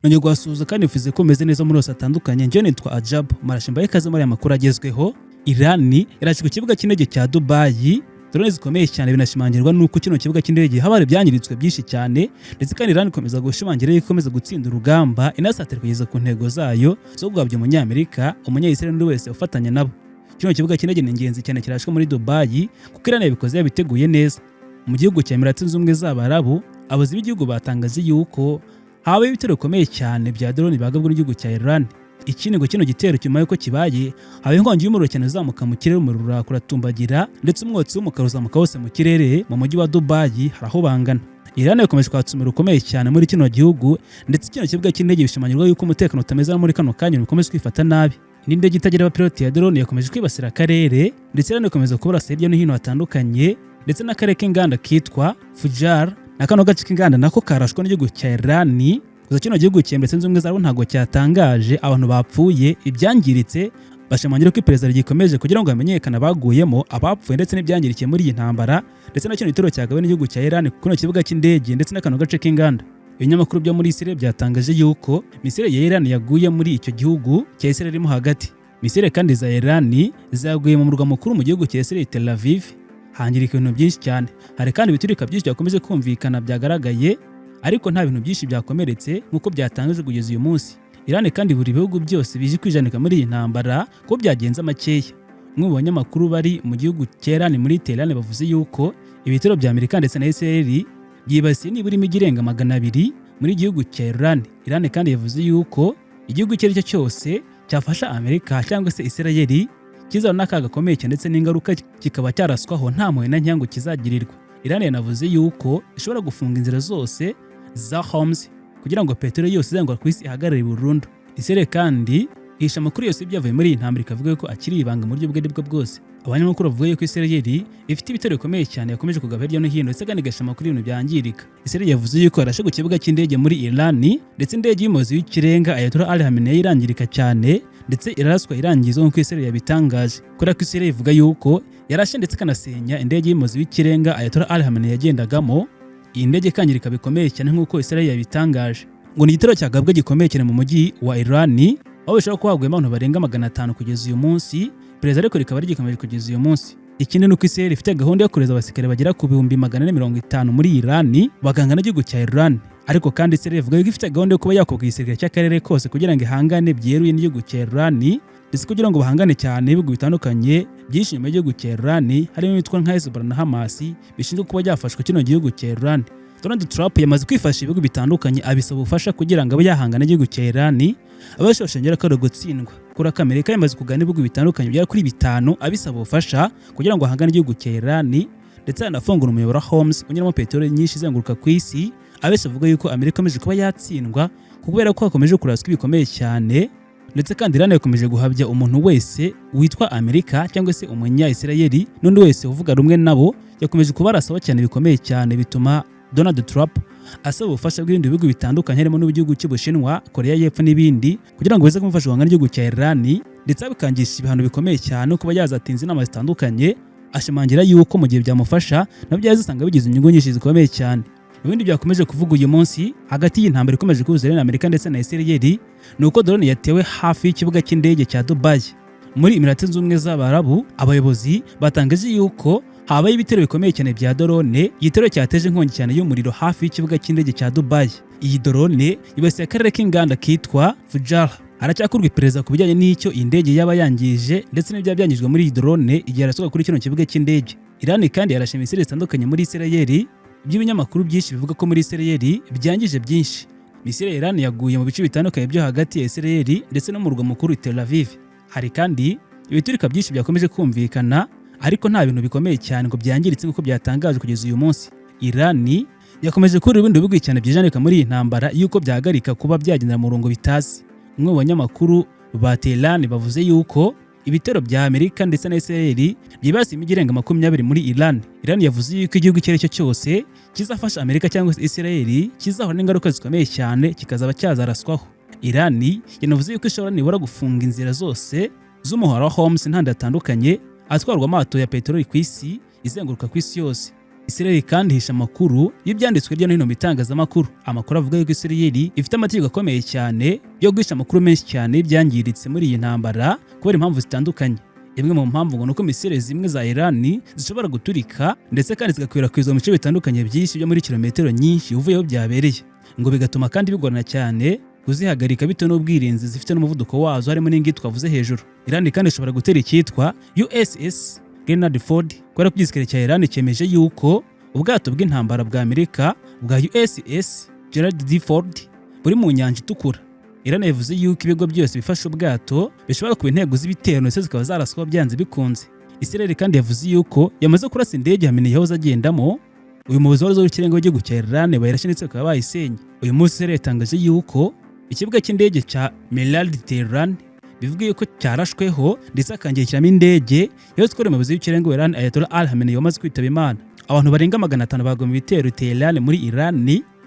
Nongeye guhasuhuza kandi mvuze ko meze neza muri hose hatandukanye. Njyewe nitwa Ajab Marashimba, ikaze muri aya makuru agezweho. Irani irashe ku kibuga cy'indege cya Dubai drone zikomeye cyane, binashimangirwa nuko kino kibuga cy'indege haba hari ibyangiritse byinshi cyane. Ndetse kandi Iran ikomeza gushimangira yuko ikomeza gutsinda urugamba, inasatira kugeza ku ntego zayo zo guhabya Umunyamerika, Umunyayisrael n'undi wese ufatanya nabo. Kino kibuga cy'indege ni ingenzi cyane kirashwe muri Dubai, kuko Iran yabikoze yabiteguye neza. Mu gihugu cya Emirati Zunze Ubumwe z'Abarabu, abayobozi b'igihugu batangaje yuko habaye ibitero bikomeye cyane bya drone bagabwe n'igihugu cya Iran. Ikindi ngo kino gitero nyuma y'uko kibaye, habaye inkongi y'umuriro cyane uzamuka mu kirere, umuriro uratumbagira, ndetse umwotsi w'umukara uzamuka wose mu kirere mu mujyi wa Dubai hari aho bangana. Iran yakomeje kwatsa umuriro ukomeye cyane muri kino gihugu, ndetse kino kibuga cy'indege bishimangirwa yuko umutekano utameze muri kano kanya, bikomeje kwifata nabi. N'indege itagira abapiloti ya drone yakomeje kwibasira akarere, ndetse Iran ikomeza kubarasa hirya no hino hatandukanye, ndetse n'akarere k'inganda kitwa Fujairah na kano gace k'inganda nako karashwe n'igihugu cya Iran. Gusa kino gihugu cya Emirati Zunze Ubumwe z'Abarabu ntabwo cyatangaje abantu bapfuye, ibyangiritse. Bashimangira ko iperereza rigikomeje kugira ngo hamenyekane abaguyemo, abapfuye ndetse n'ibyangirikiye muri iyi ntambara, ndetse na kino gitero cyagawe n'igihugu cya Iran kuri kino kibuga cy'indege ndetse n'akano gace k'inganda. Ibinyamakuru byo muri Israel byatangaje yuko misile ya Iran yaguye muri icyo gihugu cya Israel irimo hagati. Misile kandi za Iran zaguye mu murwa mukuru mu gihugu cya Israel, Tel Aviv, hangirika ibintu byinshi cyane. Hari kandi ibiturika byinshi byakomeje kumvikana byagaragaye, ariko nta bintu byinshi byakomeretse nk'uko byatangajwe kugeza uyu munsi. Iran kandi buri bihugu byose bije kwijanika muri iyi ntambara ko byagenze makeya. Umwe mu banyamakuru bari mu gihugu cya Iran muri Tehran bavuze yuko ibitero bya Amerika ndetse na Israel byibasiye nibura imijyi irenga 200 muri gihugu cya Iran. Iran kandi yavuze yuko igihugu icyo ari cyo cyose cyafasha Amerika cyangwa se Israel kizaba n'akaga gakomeye cyane, ndetse n'ingaruka kikaba cyaraswaho nta mpuhwe na nyango kizagirirwa. Iran yanavuze yuko ishobora gufunga inzira zose za Hormuz kugira ngo peteroli yose izengwa ku isi ihagarare burundu. Israel kandi ihisha amakuru yose y'ibyavuye muri iyi ntambara, ikavuga ko akiri ibanga mu buryo ubwo aribwo bwose. Abanyamakuru bavuga yuko Israel ifite ibitero bikomeye cyane yakomeje kugaba hirya no hino, ndetse kandi igasha amakuru y'ibintu byangirika. Israel yavuze yuko yarashe ku kibuga cy'indege muri Iran, ndetse indege y'umuyobozi w'ikirenga Ayatollah Ali Khamenei irangirika cyane, ndetse iraraswa irangizwa nk'uko Israel yabitangaje. Kubera ko Israel ivuga yuko yarashe ndetse ikanasenya indege y'umuyobozi w'ikirenga Ayatollah Ali Khamenei yagendagamo, iyi ndege ikangirika bikomeye cyane nk'uko Israel yabitangaje. Ngo ni igitero cyagabwe gikomeye cyane mu mujyi wa Iran, aho bishobora kuba haguyemo abantu barenga 500 kugeza uyu munsi. Perezida ariko rikaba rigikomeje kugeza uyu munsi. Ikindi ni uko Israel ifite gahunda yo kohereza abasirikare bagera ku 450,000 muri Iran bagangana n'igihugu cya Iran. Ariko kandi Israel ivuga yuko ifite gahunda yo kuba yakubaka igisirikare cy'akarere kose kugira ngo ihangane byeruye n'igihugu cya Iran, ndetse kugira ngo bahangane cyane ibihugu bitandukanye byinshi inyuma y'igihugu cya Iran, harimo imitwe nka Hezbollah na Hamas bishinzwe kuba byafashwa kino gihugu cya Iran. Donald Trump yamaze kwifashisha ibihugu bitandukanye abisaba ubufasha kugira ngo abe yahangana n'igihugu cya Iran, abenshi bashingira ko ari ugutsindwa. Kuri Amerika yamaze kugana ibihugu bitandukanye bigera kuri bitanu abisaba ubufasha kugira ngo ahangane n'igihugu cya Iran, ndetse anafungura umuyoboro wa Hormuz unyuramo peteroli nyinshi izenguruka ku isi. Abenshi bavuga yuko Amerika ikomeje kuba yatsindwa kubera ko hakomeje kuraswa ibikomeye cyane, ndetse kandi Iran yakomeje guhabya umuntu wese witwa Amerika cyangwa se Umunya-Israel n'undi wese uvuga rumwe nabo, yakomeje kubarasaho cyane bikomeye cyane, bituma Donald Trump asaba ubufasha bw'ibindi bihugu bitandukanye, harimo n'igihugu cy'Ubushinwa, Korea y'Epfo n'ibindi, kugira ngo bize kumufasha guhangana n'igihugu cya Iran, ndetse abikangisha ibihano bikomeye cyane kuba yazatinza inama zitandukanye, ashimangira yuko mu gihe byamufasha nabyo yazisanga bigize inyungu nyinshi zikomeye cyane. Ibindi byakomeje kuvuga uyu munsi hagati y'intambara ikomeje kuhuza na Amerika ndetse na Israel ni uko drone yatewe hafi y'ikibuga cy'indege cya Dubai muri Emirati Zunze Ubumwe z'Abarabu. Abayobozi batangaje yuko habaye ibitero bikomeye cyane bya drone, igitero cyateje inkongi cyane y'umuriro hafi y'ikibuga cy'indege cya Dubai. Iyi drone yibasiye akarere k'inganda kitwa Fujairah. Haracyakorwa iperereza ku bijyanye n'icyo iyi ndege yaba yangije ndetse n'ibyaba byangijwe muri iyi drone igihe yaraswaga kuri kino kibuga cy'indege. Iran kandi yarashe misile zitandukanye muri Israel, iby'ibinyamakuru byinshi bivuga ko muri Israel byangije byinshi. Misile ya Iran yaguye mu bice bitandukanye byo hagati ya Israel ndetse no mu murwa mukuru Tel Aviv. Hari kandi ibiturika byinshi byakomeje kumvikana, ariko nta bintu bikomeye cyane ngo byangiritse nk'uko byatangajwe kugeza uyu munsi. Iran yakomeje kurira ibindi bihugu cyane byijanika muri iyi ntambara yuko byahagarika kuba byagendera mu murongo bitazi. Umwe mu banyamakuru ba Tehran bavuze yuko ibitero bya Amerika ndetse na Israel byibasiye imijyi irenga 20 muri Iran. Iran yavuze yuko igihugu icyo ari cyo cyose kizafasha Amerika cyangwa se Israel kizahura n'ingaruka zikomeye cyane, kikazaba cyazaraswaho. Iran yanavuze yuko ishobora nibura gufunga inzira zose z'umuhora wa Hormuz n'ahandi hatandukanye atwarwa amato ya peteroli ku isi izenguruka ku isi yose. Israel kandi ihisha amakuru y'ibyanditswe hirya no hino mu bitangazamakuru. Amakuru avuga yuko Israel ifite amategeko akomeye cyane yo guhisha amakuru menshi cyane y'ibyangiritse muri iyi ntambara kubera impamvu zitandukanye. Imwe mu mpamvu ngo ni uko misile zimwe za Iran zishobora guturika ndetse kandi zigakwirakwizwa mu bice bitandukanye byinshi byo muri kilometero nyinshi uvuye aho byabereye, ngo bigatuma kandi bigorana cyane kuzihagarika bitewe n'ubwirinzi zifite n'umuvuduko wazo, harimo n'ingi twavuze hejuru. Iran kandi ishobora gutera icyitwa USS Gerald Ford, kubera ko igisirikare cya Iran cyemeje yuko ubwato bw'intambara bwa Amerika bwa USS Gerald D. Ford buri mu nyanja itukura. Iran yavuze yuko ibigo byose bifashe ubwato bishobora kuba intego z'ibitero ndetse zikaba zaraswa byanze bikunze. Israel kandi yavuze yuko yamaze kurasa indege Khamenei yahoze agendamo, uyu muyobozi wari w'ikirenga w'igihugu cya Iran, bayirashe ndetse bakaba bayisenye. Uyu munsi Israel yatangaje yuko ikibuga cy'indege cya Milad Tehran bivuga yuko cyarashweho ndetse hakangirikiramo indege yose itwara umuyobozi w'ikirenga wa Iran, Ayatollah Ali Khamenei, wamaze kwitaba Imana. Abantu barenga 500 bagwa mu bitero Tehran muri Iran,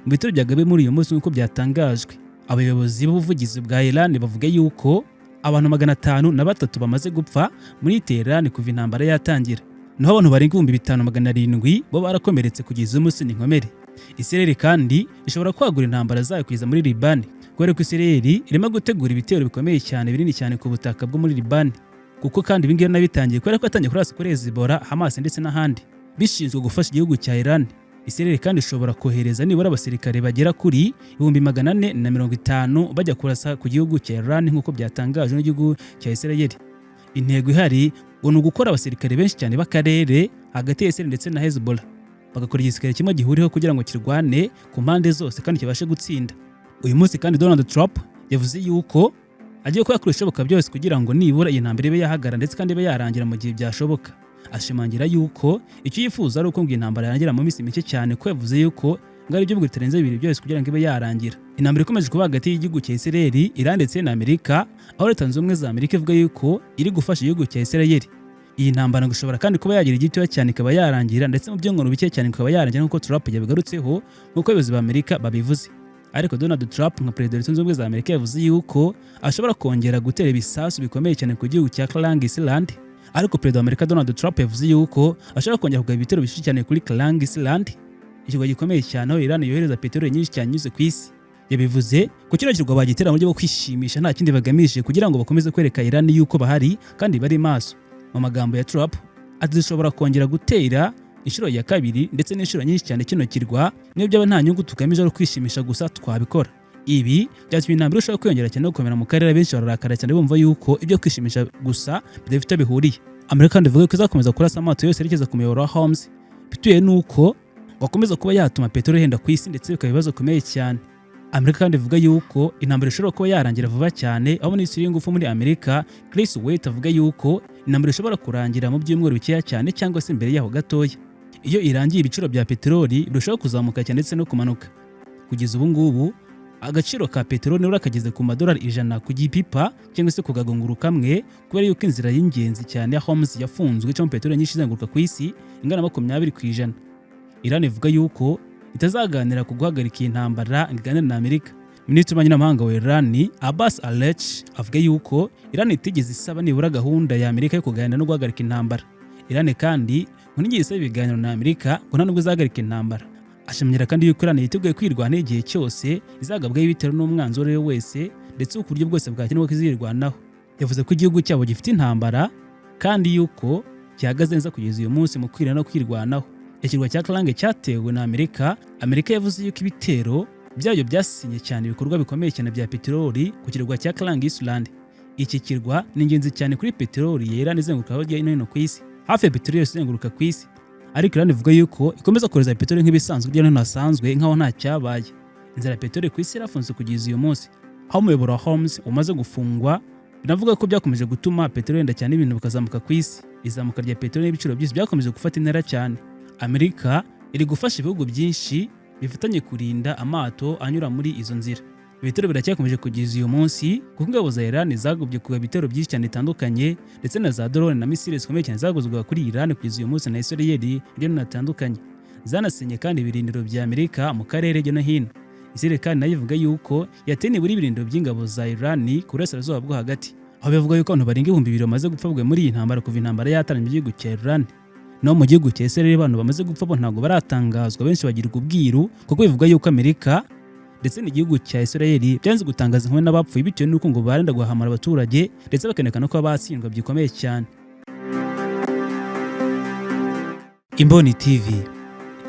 mu bitero byagabe muri uyu munsi nk'uko byatangajwe. Abayobozi b'ubuvugizi bwa Iran bavuga yuko abantu 503 bamaze gupfa muri Tehran kuva intambara yatangira, naho abantu barenga 5700 bo barakomeretse kugeza umunsi ni inkomere. Israel kandi ishobora kwagura intambara zayo kugeza muri Liban, kubera ko Israel irimo gutegura ibitero bikomeye cyane, binini cyane ku butaka bwo muri Liban, kuko kandi ibi ngibi nabitangiye kubera ko yatangiye kurasa kuri Hezbollah, Hamas ndetse n'ahandi bishinzwe gufasha igihugu cya Iran. Israel kandi ishobora kohereza nibura abasirikare bagera kuri 450,000 bajya kurasa ku gihugu cya Iran, nk'uko byatangajwe n'igihugu cya Israel. Intego ihari ngo ni ugukora abasirikare benshi cyane b'akarere hagati ya Israel ndetse na Hezbollah, bagakora igisirikare kimwe gihuriweho kugira ngo kirwane ku mpande zose kandi kibashe gutsinda. Uyu munsi kandi Donald Trump yavuze yuko agiye kuba yakora ibishoboka byose kugira ngo nibura iyi ntambara ibe yahagarara ndetse kandi ibe yarangira mu gihe byashoboka. Ashimangira yuko icyo yifuza ari uko ngo intambara yarangira mu minsi mike cyane, ko yavuze yuko ngo ari ibyumweru bitarenze 2 byose kugira ngo ibe yarangira. Intambara ikomeje kuba hagati y'igihugu cya Israel, Iran ndetse na Amerika, aho Leta Zunze Ubumwe za Amerika ivuga yuko iri gufasha igihugu cya Israel. Iyi ntambara ngo ishobora kandi kuba yagira igitoya cyane ikaba yarangira, ndetse mu byumweru bike cyane ikaba yarangira, nk'uko Trump yabigarutseho, nk'uko abayobozi ba Amerika babivuze. Ariko Donald Trump nka perezida wa Leta Zunze Ubumwe za Amerika yavuze yuko ashobora kongera gutera ibisasu bikomeye cyane ku gihugu cya Klang Island. Ariko perezida wa Amerika Donald Trump yavuze yuko ashobora kongera kugaba ibitero bishyushye cyane kuri Klang Island, ikirwa gikomeye cyane aho Iran yohereza peteroli nyinshi cyane inyuze ku isi. Yabivuze ko kino kirwa bagitera mu buryo bwo kwishimisha, nta kindi bagamije, kugira ngo bakomeze kwereka Iran yuko bahari kandi bari maso. Mu magambo ya Trump ati: "Dushobora kongera gutera inshuro ya kabiri ndetse n'inshuro nyinshi cyane kino kirwa, niyo byaba nta nyungu tugamije, ari kwishimisha gusa, twabikora." Ibi byatumye intambara irushaho kwiyongera cyane no gukomera mu karere. Benshi bararakara cyane, bumva yuko ibyo kwishimisha gusa bidafite aho bihuriye. Amerika kandi ivuga ko izakomeza kurasa amato yose yerekeza ku muyoboro wa Hormuz, bitewe n'uko wakomeza kuba yatuma peteroli ihenda ku isi ndetse bikaba ibibazo bikomeye cyane. Amerika kandi ivuga yuko intambara ishobora kuba yarangira vuba cyane, aho Minisitiri w'ingufu muri Amerika Chris Wright avuga yuko intambara ishobora kurangira mu byumweru bikeya cyane cyangwa se mbere yaho gatoya. Iyo irangiye, ibiciro bya peteroli birushaho kuzamuka cyane ndetse no kumanuka. Kugeza ubu ngubu agaciro ka peteroli nibura kageze ku madolari 100 ku gipipa cyangwa se ku gagunguru kamwe, kubera yuko inzira y'ingenzi cyane ya Hormuz yafunzwe, cyangwa peteroli nyinshi izenguruka ku isi ingana na 20%. Iran ivuga yuko itazaganira ku guhagarika iyi ntambara ngo iganire na Amerika. Minisitiri w'ububanyi n'amahanga wa Iran, Abbas Araghchi, avuga yuko Iran itigeze isaba nibura gahunda ya Amerika yo kuganira no guhagarika intambara. Iran kandi ngo ntigeze isaba ibiganiro na Amerika, ngo nta nubwo izahagarika intambara. Ashimangira kandi yuko Iran yiteguye kwirwanaho igihe cyose izagabwaho ibitero n'umwanzi uwo ari we wese, ndetse ku buryo bwose bwakenerwa ko izirwanaho. Yavuze ko igihugu cyabo gifite intambara kandi yuko gihagaze neza kugeza uyu munsi mu kwirinda no kwirwanaho. Ikirwa cya Klang cyatewe na Amerika. Amerika yavuze yuko ibitero byayo byasinye cyane ibikorwa bikomeye cyane bya peteroli ku kirwa cya Klang Island. Iki kirwa ni ingenzi cyane kuri peteroli ya Iran izenguruka hirya no hino ku isi, hafi ya peteroli yose izenguruka ku isi. Ariko Iran ivuga yuko ikomeza kohereza peteroli nk'ibisanzwe hirya no hino hasanzwe, nk'aho nta cyabaye. Inzira ya peteroli ku isi yarafunze kugeza uyu munsi, aho umuyoboro wa Hormuz umaze gufungwa. Binavuga ko byakomeje gutuma peteroli yenda cyane, ibintu bikazamuka ku isi. Izamuka rya peteroli n'ibiciro byose byakomeje gufata intera cyane. Amerika iri gufasha ibihugu byinshi bifatanye kurinda amato anyura muri izo nzira. Ibitero biracyakomeje kugeza uyu munsi, kuko ingabo za Iran zagobye kugaba ibitero byinshi cyane bitandukanye, ndetse na za drone na misile zikomeye cyane zaguzwaga kuri Iran kugeza uyu munsi na Israel hirya no hino hatandukanye. Zanasenye kandi ibirindiro bya Amerika mu karere hirya no hino. Israel kandi nayo ivuga yuko yateye nibura ibirindiro by'ingabo za Iran ku burasirazuba bwo hagati, aho bivuga yuko abantu barenga 2000 bamaze gupfa muri iyi ntambara kuva intambara yatangiye mu gihugu cya Iran. No mu gihugu cya Israel, abantu bamaze gupfa bo ntabwo baratangazwa, benshi bagirwa ubwiru, kuko bivuga yuko Amerika ndetse n'igihugu cya Israel byanze gutangaza inkuru n'abapfuye, bitewe n'uko ngo barenda guhamara abaturage, ndetse bakerekana ko batsindwa bikomeye cyane. Imboni TV,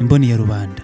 imboni ya rubanda.